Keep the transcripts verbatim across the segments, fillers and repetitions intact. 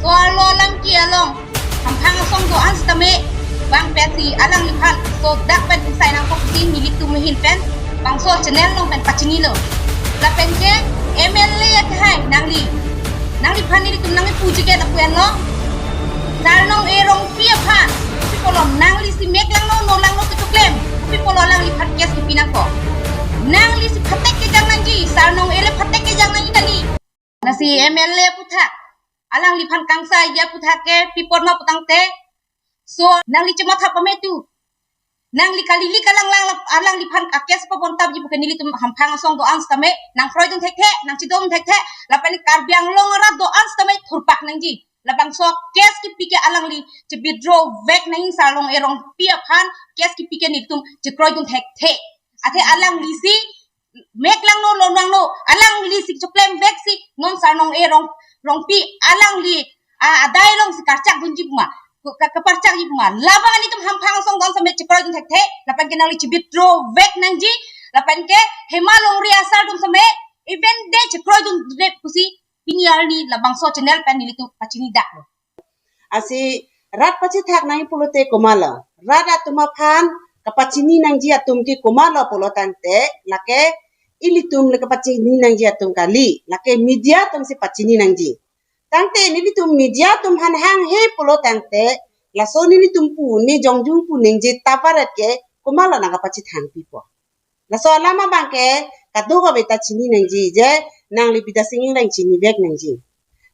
Arlo alam ke along hamphang asong do-an sitame bang pensi alangliphan so dak pen insai nangkok si nelitum ahin pen bangso channel along pen pachinilo. Lapen ke M L A akehai nangli, nangliphan nelitum nangli puji ke lapu-an lo. Sarnong E Rongpi aphan, kopi pulo nangli si mek langno, no langno kechoklem, kopi pulo alangliphan case kipi nangkok? Nangli si phatek kejang nangji, Sarnong E le phatek kejang nangji kali. Lasi M L A aputhak alangliphan kangsaiji aputhak ke pi apot ma putangte, so nangli chematha pame tu. Nangli kali-kali alang lang alangliphan a-case pabontabji pu ke nelitum hamphang asong do-an sitame nangkroidun thekthe, nangchedondun thekthe. Lapen Karbi Anglong arat do-an sitame thurpak nangji. Labangso case kipi ke alangli che-withdraw vek nang, Sarnong E Rongpi aphan case kipi ke nelitum chekroidun thekthe. Athe alangli si mek langno, lo langno, alangli si choklem vek si non Sarnong E Rong, Rongpi alangli a, adai along si karchak dunji pu ma, ka, ka, kaparchakji pu ma? Labang nelitum hamphang asong do-an sitame chekroidun thekthe. Lapen ke nangli che-withdraw vek nangji. Lapen ke Hema Longri asar atum sitame even de chekroidunde pusi pini arni labangso channel pen nelitum pachini daklo. Lasi rat pachethak nangji pulote komatlo? Rat atum aphan kapachini nangji atum ke komatlo pulo tangte, lake ilitum le kapachini nangji atum kali, lake media atum si pachini nangji. Tangte nelitum media atum aphan hanghe pulo tangte, laso nelitum pu, ne jongjung pu ningje ta paret ke komatlo nangkapachethang pipo? Laso alam abang ke kadokave ta chini nangji, je nangli Bidya Sing Engleng chini vek nangji.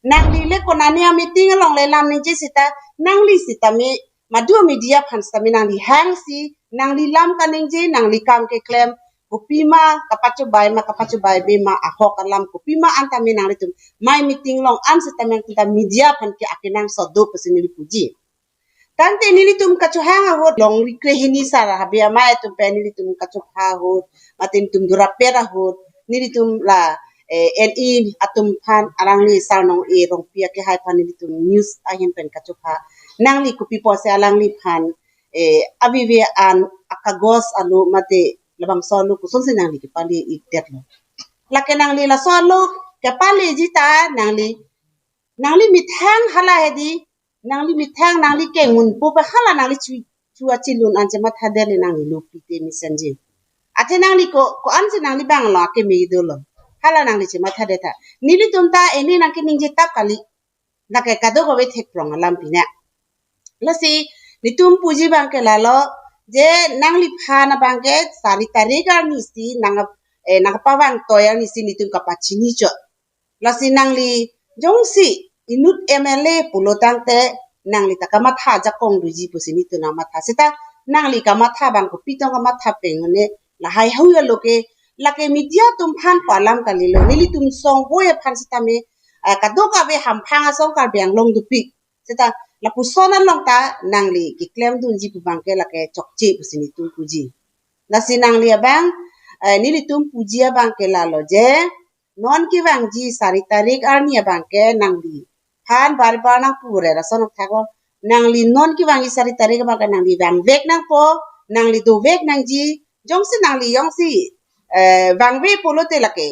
Nangli le konane a-meeting along le lam ningje seta, nangli sitame madu media aphan sitame nangli hangsi, nangli lam kaningje, nangli kam keklem, kopima kapachobai ma, kapachobaibe ma, ahok alam kopima an tame nanglitum mai meeting along an sitame nangtum ta media aphan ke akenangsot do pusi neli puji. Tangte nelitum kachohang ahut, Longri krehini sar habe amei atum pen nelitum kachopha ahut, mate nelitum durapet ahut, nelitum la, eh, N E atum aphan, alangli Sarnong E Rongpi akehai aphan nelitum news ahin pen kachopha. Nangli kopi pusi alangliphan, eh, avive an akagos alo mate labangso alo kosonsi nangli kepale-ikdetlo? Lake nangli laso alo kepaleji ta nangli, nangli methang hala hedi, nangli methang, nangli kengun pu pe hala nangli chu, chu achelun an chemathadet le nangli lo pite mesenji. Athe nangli ko, ko-ansi nangli bang lo akeme dolo, hala nangli chemathadet tha. Nelitum ta eni nangkeningje tap kali. Lake kadokave thekprong alam pine. Lasi nelitum puji abang ke lalo, je nangliphan abang ke sari tarik arni si nang, eh, nangpavang toi arni si nelitum kapachini chot. Lasi nangli jongsi inut M L A pulo tangte nangli ta kamatha ajakong doji pusi nelitum nangmatha. Seta nangli kamatha abang kopi tong kamatha peng ne, lahai hui alo ke, lake media atum aphan pu alam kalilo, nelitum songboi aphan sitame, ah, kadokave hamphang asong Karbi Anglong dopik. Seta lapuson along ta nangli keklem dunji pu abang ke lake chokche pusi nelitum puji. Lasi nangli abang, eh, nelitum puji abang ke lalo je, non kevangji sari tarik arni abang ke nangliphan bar bar nangpu re, lason thaklo. Nangli non kevangji sari tarik abang ke nangli vangvek nangpo, nangli dovek nangji, jongsi nangli jongsi, eh, vangve pulote lake,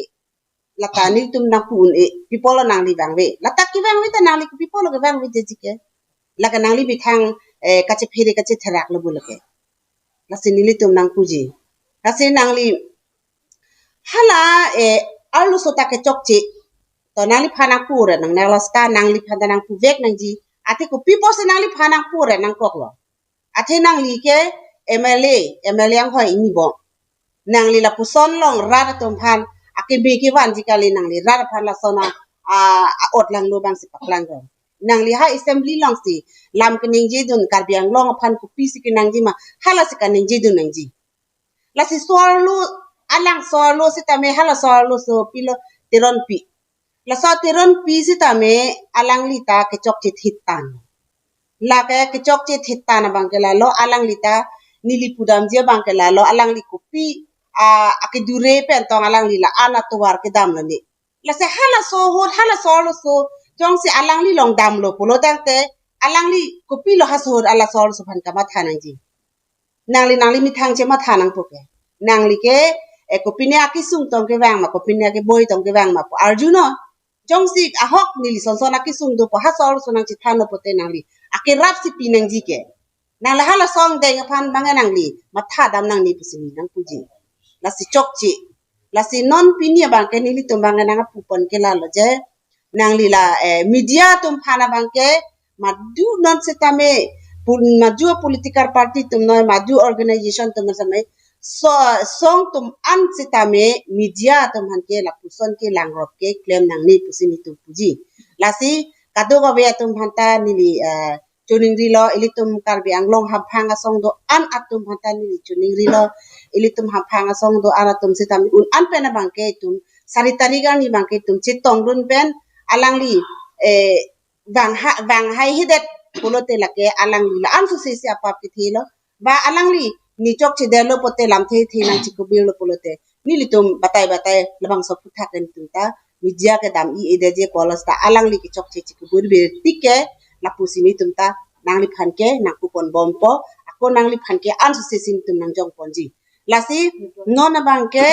lata nelitum nangpu un-e, pi pulo nangli vangve? Lata kevangve ta nangli pi pulo kevangvedeji ke? Lake nangli methang, eh, kachephere kachetherak lo pu lake. Lasi nelitum nangpuji. Lasi nangli hala, eh, arloso ta kechokche. To nangliphan nangpu re nang, nang lasta nangliphan ta nangpuvek nangji. Athe kopi pusi nangliphan nangpu re nangkoklo? Athe nangli ke M L A, M L A anghoi inibom. Nangli lapuson along rat atum aphan akeme kevanji kali, nangli rat aphan lason a, a, a-ot langno abang si paklang rong. Nangli ha assembly along si lam keningje dun, Karbi Anglong aphan kopisi kenangji ma, hala si kaningje dun nangji. Lasi so arlo, alang so arlo sitame, hala so arloso pilo, Teronpi. Laso Teronpi sitame alangli ta kechokche thit tang. Lake kechokche thit tang abang ke lalo, alangli ta neli pudamji abang ke lalo, alangli kopi, ah, akedure pen tong alangli la-an atovar kedam lone. Lasi halaso ahut, halaso arloso, jongsi alangli along damlo pulo tangte, alangli kopilo halaso ahut halaso arloso aphan kamatha nangji? Nangli, nangli methang chematha nangpo ke. Nangli ke, eh, kopine akesung tong kevang ma, kopine akeboi tong kevang ma pu arjunon. Jongsi ahok neli sonson akesung dopo, ha sol sonang chethan lo pote nangli akerap si pinangji ke. Nangli hala song deng aphan bang nangli matha dam nangne pusi neli nangpuji. Lasi chokche. Lasi non pini abang ke nelitum bang nangpupon ke lalo je, nangli la, eh, media atum aphan abang ke madu non setame pun madu political party atum noi, madu organization atum setame so song atum an setame media atum aphan ke lapuson ke langrop ke klem nangne pusi nelitum puji. Lasi kadokave atum aphan ta neli, eh, choningrilo, ilitum Karbi Anglong hamphang asong do-an atum aphan ta neli choningrilo, ilitum hamphang asong do-an atum setame un-an pen abang ke itum sari tarik arni abang ke itum chetongdun pen alangli, eh, vang ha, vang haihedet pulote lake alangli la-an suse si apap kethelo. Ba alangli ne chokchedetlo pote lamthe the nangchikubirlo pulote nelitum batai batai labangso aphuthak nelitum ta media kedam-i-edet je pulo seta alangli kechokche chikubir birtik ke lapusi nelitum ta nangliphan ke nangpupon bompo, ako nangliphan ke ansose si nelitum nangjongponji. Lasi non abang ke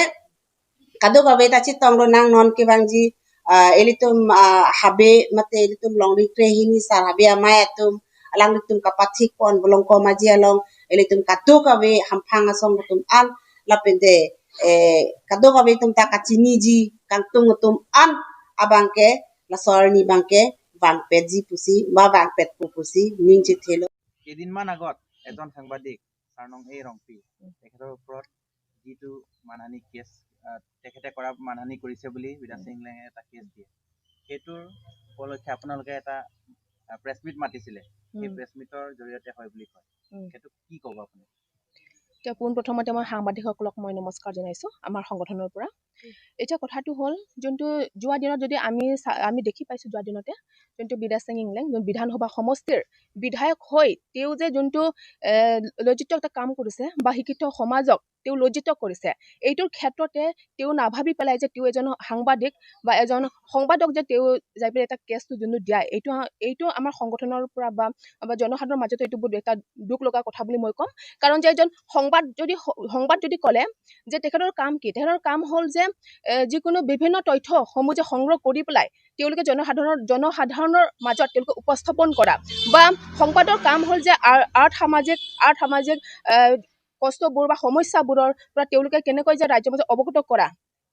kadokave ta chetonglo nang non kevangji, ah, ilitum, ah, habe mate ilitum longri krehini sar habe amei atum, alanglitum kapathikpon Bolongkom Aji along, ilitum kadokave hamphang asong atum an, lapen te, eh, kadokave atum ta kachiniji kangtung atum an abang ke laso arni abang ke vangpetji pusi, ba vangpetpo pusi ning chethelo. কেইদিনমান আগত এজন সাংবাদিক চাৰনং এ ৰংপি, তেখেতৰ ওপৰত যিটো মানহানি কেছ, আহ, তেখেতে কৰা মানহানি কৰিছে বুলি বিদ্যা সিং ইংলেঙে এটা কেছ দিয়ে। সেইটোৰ উপলক্ষে আপোনালোকে এটা, আহ, প্ৰেছ মিট মাতিছিলে। সেই উম। প্ৰেছ মিটৰ জৰিয়তে হয় বুলি কয়। উম। সেইটো কি ক'ব আপুনি? এতিয়া পোনপ্ৰথমতে মই সাংবাদিকসকলক মই নমস্কাৰ জনাইছোঁ আমাৰ সংগঠনৰ পৰা। এতিয়া কথাটো হ'ল, যোনটো যোৱা দিনত যদি আমি চা-, আমি দেখি পাইছোঁ যোৱা দিনতে, যোনটো বিদ্যা সিং ইংলেং, যোন বিধানসভা সমষ্টিৰ বিধায়ক হৈ তেওঁ যে যোনটো, এ, লজ্জিত এটা কাম কৰিছে বা শিক্ষিত সমাজক তেওঁ লজ্জিত কৰিছে, এইটোৰ ক্ষেত্ৰতে তেওঁ নাভাবি পেলাই যে তেওঁ এজন সাংবাদিক বা এজন সংবাদক যে তেওঁ যাই পেলাই এটা কেছটো যোনটো দিয়া, এইটো, এইটো আমাৰ সংগঠনৰ পৰা বা, বা জনসাধাৰণৰ মাজতে এইটো বহুত এটা দুখ লগা কথা বুলি মই ক'ম। কাৰণ যে এজন সংবাদ যদি স-, সংবাদ যদি ক'লে যে তেখেতৰ কাম কি, তেখেতৰ কাম হ'ল যে, এ, যিকোনো বিভিন্ন তথ্যসমূহ যে সংগ্ৰহ কৰি পেলাই তেওঁলোকে জনসাধাৰণৰ, জনসাধাৰণৰ মাজত তেওঁলোকে উপস্থাপন কৰা বা সংবাদৰ কাম হ'ল যে আৰ-, আৰ্ট সামাজিক, আৰ্ট সামাজিক, এ, কষ্টবোৰ বা সমস্যাবোৰৰ পৰা তেওঁলোকে কেনেকৈ যে ৰাইজৰ মাজত অৱগত কৰা,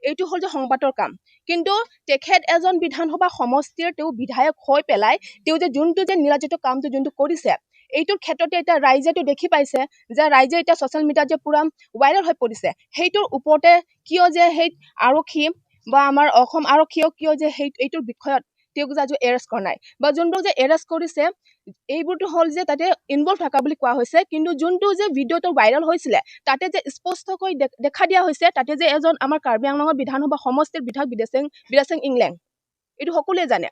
এইটো হ'ল যে সংবাদৰ কাম। কিন্তু তেখেত এজন বিধানসভা সমষ্টিৰ তেওঁ বিধায়ক হৈ পেলাই তেওঁ যে যোনটো যে নীলাজীত কামটো যোনটো কৰিছে, এইটোৰ ক্ষেত্ৰতে এতিয়া ৰাইজেতো দেখি পাইছে যে ৰাইজে এতিয়া ছ'চিয়েল মিডিয়াত যে পুৰা ভাইৰেল হৈ পৰিছে। সেইটোৰ ওপৰতে কিয় যে সেই আৰক্ষী বা আমাৰ অসম আৰক্ষীয়েও কিয় যে সেই, এইটোৰ বিষয়ত তেওঁক যে আজি এৰেষ্ট কৰা নাই বা যোনবোৰক যে এৰেষ্ট কৰিছে, এইবোৰতো হ'ল যে তাতে ইনভল্ভ থকা বুলি কোৱা হৈছে। কিন্তু যোনটো যে ভিডিঅ'টো ভাইৰেল হৈছিলে, তাতে যে স্পষ্টকৈ দে-, দেখা দিয়া হৈছে, তাতে যে এজন আমাৰ কাৰ্বি আংলঙৰ বিধানসভা সমষ্টিৰ বিধায়ক বিদ্যা সিং, বিদ্যা সিং ইংলেং, এইটো সকলোৱে জানে।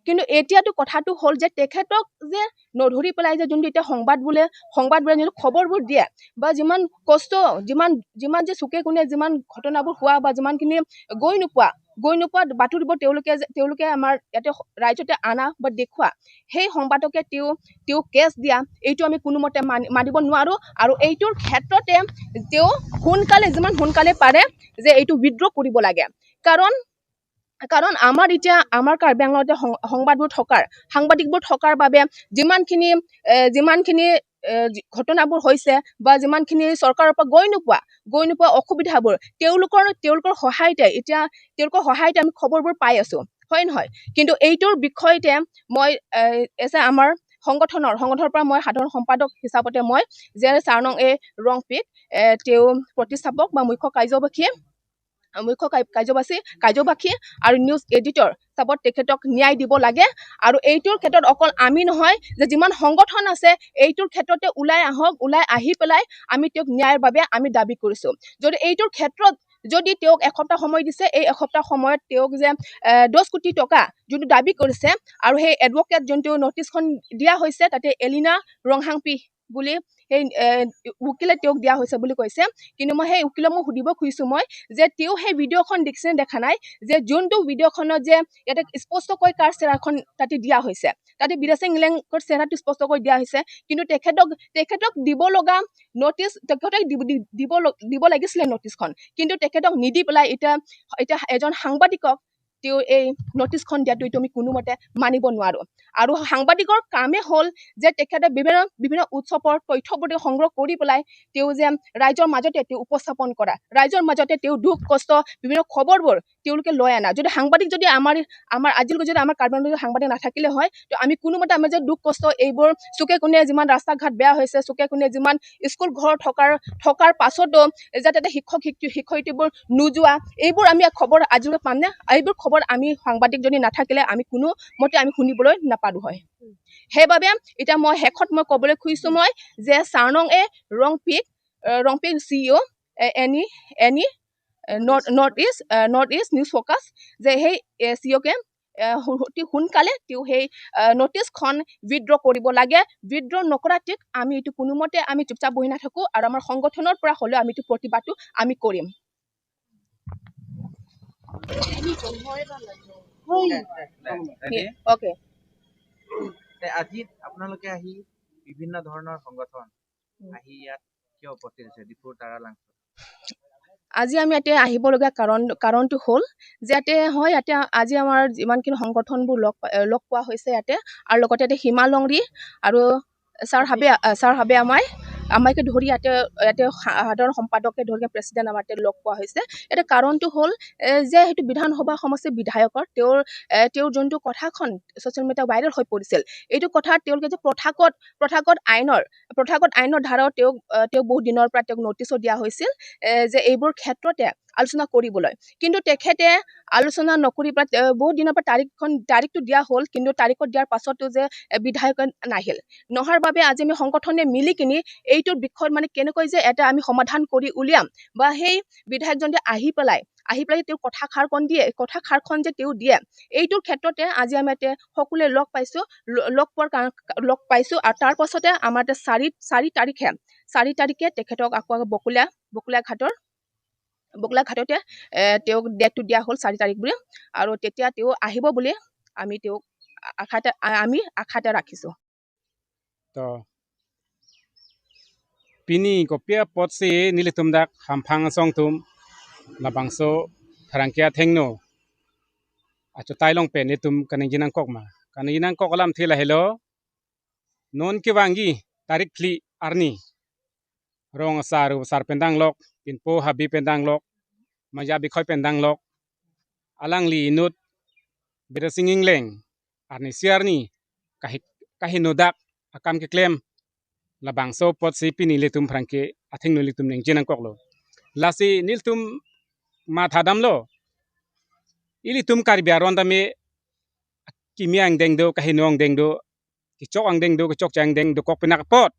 কিন্তু এতিয়াতো কথাটো হ'ল যে তেখেতক যে নধৰি পেলাই যে যোনটো এতিয়া সংবাদ বোলে, সংবাদ বোলে যোনটো খবৰবোৰ দিয়ে বা যিমান কষ্ট, যিমান, যিমান যে চুকে কোণে যিমান ঘটনাবোৰ হোৱা বা যিমানখিনি গৈ নোপোৱা, গৈ নোপোৱা বাতৰিবোৰ তেওঁলোকে যে, তেওঁলোকে আমাৰ ইয়াতে স-, ৰাইজতে আনা বা দেখুওৱা, সেই সংবাদকে তেওঁ, তেওঁ কেছ দিয়া, এইটো আমি কোনোমতে মানি, মানিব নোৱাৰো। আৰু এইটোৰ ক্ষেত্ৰতে তেওঁ সোনকালে, যিমান সোনকালে পাৰে যে এইটো উইথড্ৰ কৰিব লাগে। কাৰণ, কাৰণ আমাৰ এতিয়া আমাৰ কাৰ্বি আংলঙতে সং-, সংবাদবোৰ থকাৰ, সাংবাদিকবোৰ থকাৰ বাবে যিমানখিনি, এ, যিমানখিনি, এ, যি-, ঘটনাবোৰ হৈছে বা যিমানখিনি চৰকাৰৰ পৰা গৈ নোপোৱা, গৈ নোপোৱা অসুবিধাবোৰ তেওঁলোকৰ, তেওঁলোকৰ সহায়তে, এতিয়া তেওঁলোকৰ সহায়তে আমি খবৰবোৰ পাই আছো, হয় নহয়? কিন্তু এইটোৰ বিষয়তে মই, এ, এজ এ আমাৰ সংগঠনৰ, সংগঠনৰ পৰা মই সাধাৰণ সম্পাদক হিচাপতে মই জে চাৰনং এ ৰংপিক, এ, তেওঁ প্ৰতিষ্ঠাপক বা মুখ্য কাৰ্যবাহী, মুখ্য কাৰ্য-, কাৰ্যবাচী, কাৰ্যবাহী আৰু নিউজ এডিটৰ হিচাপত তেখেতক ন্যায় দিব লাগে। আৰু এইটোৰ ক্ষেত্ৰত অকল আমি নহয়, যে যিমান সংগঠন আছে, এইটোৰ ক্ষেত্ৰতে ওলাই আহক, ওলাই আহি পেলাই আমি তেওঁক ন্যায়ৰ বাবে আমি দাবী কৰিছো। যদি এইটোৰ ক্ষেত্ৰত যদি তেওঁক এসপ্তাহ সময় দিছে, এই এসপ্তাহ সময়ত তেওঁক যে, এ, দহ কোটি টকা যোনটো দাবী কৰিছে আৰু সেই এডভকেট যোনটো নটিচখন দিয়া হৈছে, তাতে এলিনা ৰংহাংপি বুলি সেই, এ, উকিলে তেওঁক দিয়া হৈছে বুলি কৈছে। কিন্তু মই সেই উকিলক মই সুধিব খুজিছো মই যে তেওঁ সেই ভিডিঅ'খন দেখিছে নে দেখা নাই, যে যোনটো ভিডিঅ'খনত যে ইয়াতে স্পষ্টকৈ কাৰ চেহেৰাখন তাতে দিয়া হৈছে, তাতে বিদ্যা সিং ইংলেঙৰ চেহেৰাটো স্পষ্টকৈ দিয়া হৈছে, কিন্তু তেখেতক, তেখেতক দিব লগা নটিচ, তেখেতক দিব, দি-, দিব ল-, দিব লাগিছিলে নটিচখন, কিন্তু তেখেতক নিদি পেলাই এতিয়া, এতিয়া এজন সাংবাদিকক তেওঁ এই নটিচখন দিয়াটো এইটো আমি কোনোমতে মানিব নোৱাৰো। আৰু সাংবাদিকৰ কামেই হ'ল যে তেখেতে বিভিন্ন বিভিন্ন উৎসৱৰ তথ্যবোৰ সংগ্ৰহ কৰি পেলাই তেওঁ যে ৰাইজৰ মাজতে তেওঁ উপস্থাপন কৰা, ৰাইজৰ মাজতে তেওঁ দুখ কষ্ট, বিভিন্ন খবৰবোৰ তেওঁলোকে লৈ অনা। যদি সাংবাদিক যদি আমাৰ আমাৰ আজিলৈকে যদি আমাৰ কাৰ্বি আংলঙত সাংবাদিক নাথাকিলে হয়, তো আমি কোনোমতে আমাৰ যে দুখ কষ্ট এইবোৰ চুকে কোণে যিমান ৰাস্তা ঘাট বেয়া হৈছে, চুকে কোণে যিমান স্কুল ঘৰ থকাৰ থকাৰ পাছতো যে তাতে শিক্ষক শিক্ষয়িত্ৰী শিক্ষয়িত্ৰীবোৰ নোযোৱা, এইবোৰ আমি খবৰ আজিলৈকে পাম নে? এইবোৰ খবৰ আমি সাংবাদিক যদি নাথাকিলে আমি কোনো মতে আমি শুনিবলৈ নাপালো হয়। সেইবাবে এতিয়া মই শেষত মই ক'বলৈ খুজিছো মই যে চাৰ নং এ ৰংপিক, আহ, ৰংপিক চি ই অ, এ, এনি এনি এ, নৰ্থ নৰ্থ ইষ্ট, আহ, নৰ্থ ইষ্ট নিউজ ফ'কাছ, যে সেই চি ই অ'কে, আহ, সু- অতি সোনকালে তেওঁ সেই আহ, নটিচখন উইথড্ৰ কৰিব লাগে। উইথড্ৰ নকৰাটিক আমি এইটো কোনোমতে আমি চুপচাপ বহি নাথাকো আৰু আমাৰ সংগঠনৰ পৰা হ'লেও আমি এইটো প্ৰতিবাদটো আমি কৰিম। অ'কে। তে আজি আপোনালোকে আহি বিভিন্ন ধৰণৰ সংগঠন আহি ইয়াত কিয় উপস্থিত হৈছে ডিফুৰ তাৰা লাংচত? আজি আমি ইয়াতে আহিবলগীয়া কাৰণ, কাৰণটো হ'ল যে ইয়াতে হয়, ইয়াতে আজি আমাৰ যিমানখিনি সংগঠনবোৰ লগ পা- এ, লগ পোৱা হৈছে ইয়াতে, আৰু লগতে ইয়াতে সীমা লংৰি আৰু ছাৰ হাবে আ, ছাৰ হাবে আমাই আমাইকে ধৰি ইয়াতে ইয়াতে সা- সাধাৰণ সম্পাদককে ধৰি প্ৰেচিডেণ্ট আমাৰ ইয়াতে লগ পোৱা হৈছে। ইয়াতে কাৰণটো হ'ল এ, যে সেইটো বিধানসভা সমষ্টিৰ বিধায়কৰ তেওঁৰ এ, তেওঁৰ যোনটো কথাখন ছ'চিয়েল মিডিয়াত ভাইৰেল হৈ পৰিছিল, এইটো কথা তেওঁলোকে যে প্ৰথাগত প্ৰথাগত আইনৰ প্ৰথাগত আইনৰ ধাৰাও তেওঁক আহ, তেওঁক বহুত দিনৰ পৰা তেওঁক নটিচো দিয়া হৈছিল এ, যে এইবোৰ ক্ষেত্ৰতে আলোচনা কৰিবলৈ, কিন্তু তেখেতে আলোচনা নকৰি পেলাই এ, বহুত দিনৰ পৰা তাৰিখখন তাৰিখটো দিয়া হ'ল, কিন্তু তাৰিখত দিয়াৰ পাছতো যে এ, বিধায়ক নাহিল। নহাৰ বাবে আজি আমি সংগঠনে মিলি কিনি এইটোৰ বিষয়ত মানে কেনেকৈ যে এটা আমি সমাধান কৰি উলিয়াম বা সেই বিধায়কজন যে আহি পেলাই আহি পেলাই তেওঁ কথাষাৰখন দিয়ে, কথাষাৰখন যে তেওঁ দিয়ে, এইটোৰ ক্ষেত্ৰতে আজি আমি ইয়াতে সকলোৱে লগ পাইছো। ল- লগ পোৱাৰ কাৰণ লগ পাইছো আৰু তাৰ পাছতে আমাৰ ইয়াতে চাৰি চাৰি তাৰিখে চাৰি তাৰিখে তেখেতক আকৌ বকুলীয়া বকুলীয়া ঘাটৰ বকুলীয়া ঘাটতে এ, তেওঁক ডেটটো দিয়া হ'ল চাৰি তাৰিখ বুলি। আৰু তেতিয়া তেওঁ আহিব বুলি আমি তেওঁক আশাতে আ- আমি আশাতে ৰাখিছো। To pini kopi apotsi nelitum dak Hamphang asong atum labangso pherangke athengno achotai along pen nelitum kaningje nangkok ma? Kaningje nangkok alamthe lahelo, non kevangji tarik phli arni rong asar asar pen danglok, pinpo habe pen danglok, Maja Bikhoi pen danglok, alangli inut Bidyasing Engleng arnisi arni kahi kaheno dak akam keklem, labangso apotsi pini nelitum pherangke athengno nelitum ningje nangkoklo. Lasi nelitum mathadamlo, ilitum Karbi aron tame kimi angdeng do, kaheno angdeng do, kechok angdeng do, kechokche angdeng dokok pinak apot.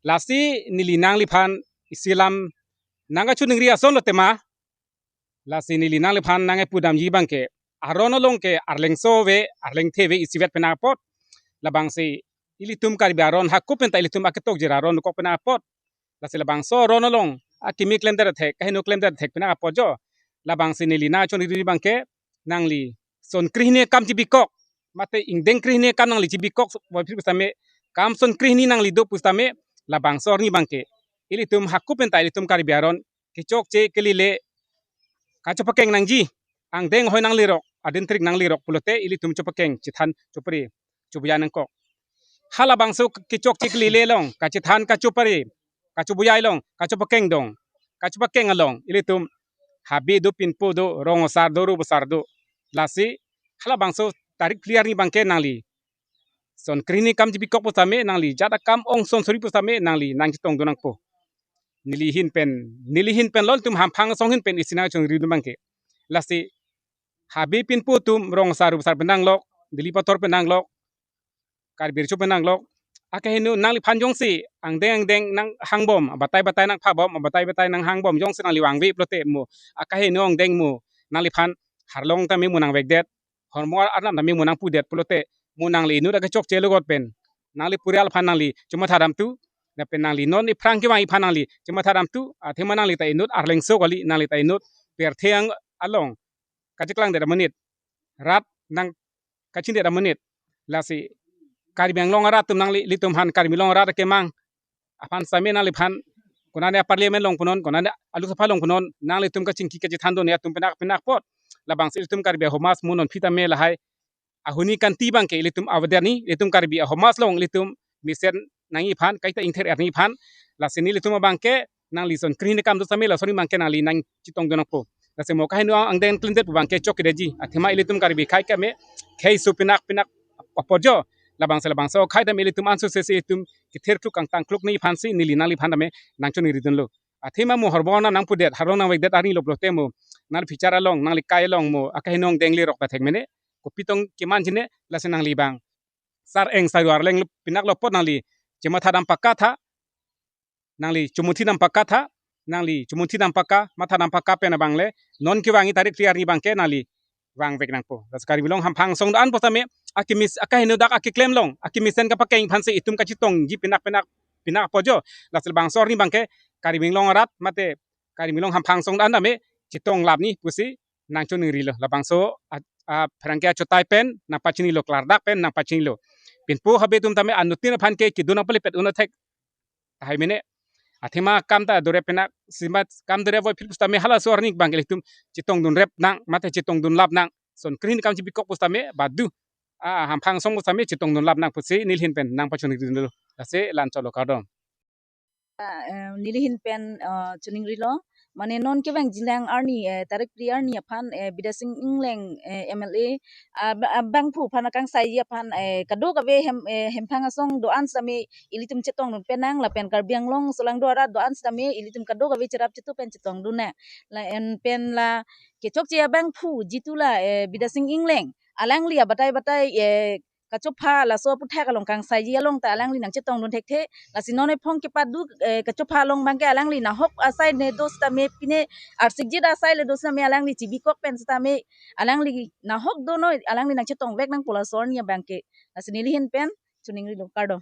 Lasi neli nangliphan isi alam nangkachiningri asonlo tema. Lasi neli nangliphan nangkepudamji abangke, aron along ke arlengso ave, arlengthe ave isivet pinak apot. Labangsi ilitum Karbi aron hako penta ilitum aketokjir aron dokok pinak apot. Lasi labangso aron along akimi klemdet thek, kaheno klemdet thek pinak apot jo. Labangsi neli nangkachiningri abangke, nangli son krehini akam chibikok, mate ingdeng krehini akam nangli chibikok, boipri pusitame, kam son krehini nangli do pusitame, labangso arni abangke ilitum hako penta ilitum Karbi aron kechokche kelile kachopakeng nangji, angdeng ahoi nanglirok, adin trik nanglirok pulote ilitum chopakeng, chethan, chopre, chobujai nangkok. Halabangso kechokche kelile along, kachethan, kachopre, kachobujai along, kachopakeng dong, kachopakeng along ilitum habe do, pinpo do, rong asar do, rup asar do. Lasi halabangso tarik phli arni abangke nangli son krehini akam chibikok pusitame, nangli jat akam ong son suri pusitame nangli nangchetong do nangpo. Neli ahin pen, neli ahin pen lo, nelitum Hamphang asong ahin pen isi nangkachiningri abangke. Lasi habe pinpo atum rong asar rup asar pen danglok, Dili Pathor pen danglok, Karbi Recho pen danglok, akaheno nangliphan jongsi angdeng angdeng nanghangbom, abatai batai nangphabom, abatai batai nanghangbom jongsi nangli vangve pulote mo, akaheno angdeng mo nangliphan arlong tame mo nangvekdet, hormu arnam tame mo nangpudet pulote, mo nangli inut akechokche logot pen nangli purial aphan nangli chomathadamthu, lapen nangli non iphrang kevang aphan nangli chomathadamthu, athema nangli ta inut arlengso kali, nangli ta inut pirthe ang along kacheklangdet amonit, rat nangkachindet amonit. Lasi Karbi Anglong arat atum nangli, ilitum aphan Karbi Anglong arat akemang aphan sitame nangliphan konane a-parliament along punon, konane a-Lok Sabha along punon, nanglitum kachingki kachethan done atum pinak pinak apot. Labangsi ilitum Karbi ahomas mo non aphi tame lahai ahuni kanti abangke ilitum avedet nangji, ilitum Karbi ahomas along ilitum mesen nangji aphan, kaita ingther er nangji aphan. Lasi nelitum abangke nangli son kri ne kam do tame lason abangke nangli nangchetongdun nangpo. Lasi mo kaheno angdeng klindet pu abangke chokche detji. Athema ilitum Karbi akhei keme, khei su pinak pinak apotjo. Labangsi labangso akhei tame ilitum anso sesi ilitum kethir kluk kangtang kluk nangji aphansi neli nangliphan tame nangchoningridunlo. Athema mo harbona nangpudet, harbona nangvekdet arni lo pulote mo, nangli picture along, nangli kai along mo akaheno angdeng lerok ta thek mene. Kopi tong kemanji ne, lasi nangli abang sar-eng saru arleng lo, pinak lo apot nangli chematha dam pakka tha, nangli chomunthi dam pakka tha, nangli chomunthi dam pakka, matha dam pakka pen abang le, non kevangji tarik phli arni abangke nangli vangvek nangpo. Lasi Karbi Anglong hamphang asong do-an pusitame, akimis, akaheno dak akeklem along akemesen kapakeng aphansi itum kachetongji pinak pinak pinak apotjo. Lasi labangso arni abangke Karbi Anglong arat mate Karbi Anglong hamphang asong do-an tame chetonglap nangji pusi nangchoningrilo. Labangso a, a, pherangke achotai pen nangpachinilo, klardak pen nangpachinilo. Pinpo habe atum tame anuttin aphan ke kedun nangpalepet un'o thek tahai mene. Athema kam ta dorep pinak simat kam dorep voi phit pusitame halaso arni abangke ilitum chetongdunrep nang mate chetongdunlap nang. Son kri ne kam chebikok pusitame badu, a, hamphang asong pusitame chetongdunlap nang pusi nelihin pen nangpachoningridunlo. Lasi la-an chotlo, kardom. Eh, nelihin pen, eh, choningrilo. Mane non kevangji lang arni, eh, tarik phli arni aphan, eh, Bidya Sing Engleng, eh, M L A, ah, ba-, ah, bangphu aphan akangsaiji aphan, eh, kadokave hem, eh, hemphang asong do-an sitame ilitum chetongdun pen nang lapen Karbi Anglong solangdo arat do-an sitame ilitum kadokave cherap chetu pen chetongdun nang. La-an pen la kechokche abangphu jitu la, eh, Bidya Sing Engleng, alangli abatai batai, eh, kachopha laso aputhak along kangsaiji along ta alangli nangchetongdun thekthe. Lasi non ephong kepadu, eh, kachopha along abangke alangli nahok asai ne do sitame pine arsikjit asai le do sitame alangli chebikok pen sitame alangli nahok do noi, alangli nangchetongvek nangpo laso arni abangke. Lasi nelihin pen choningrilo, kardom.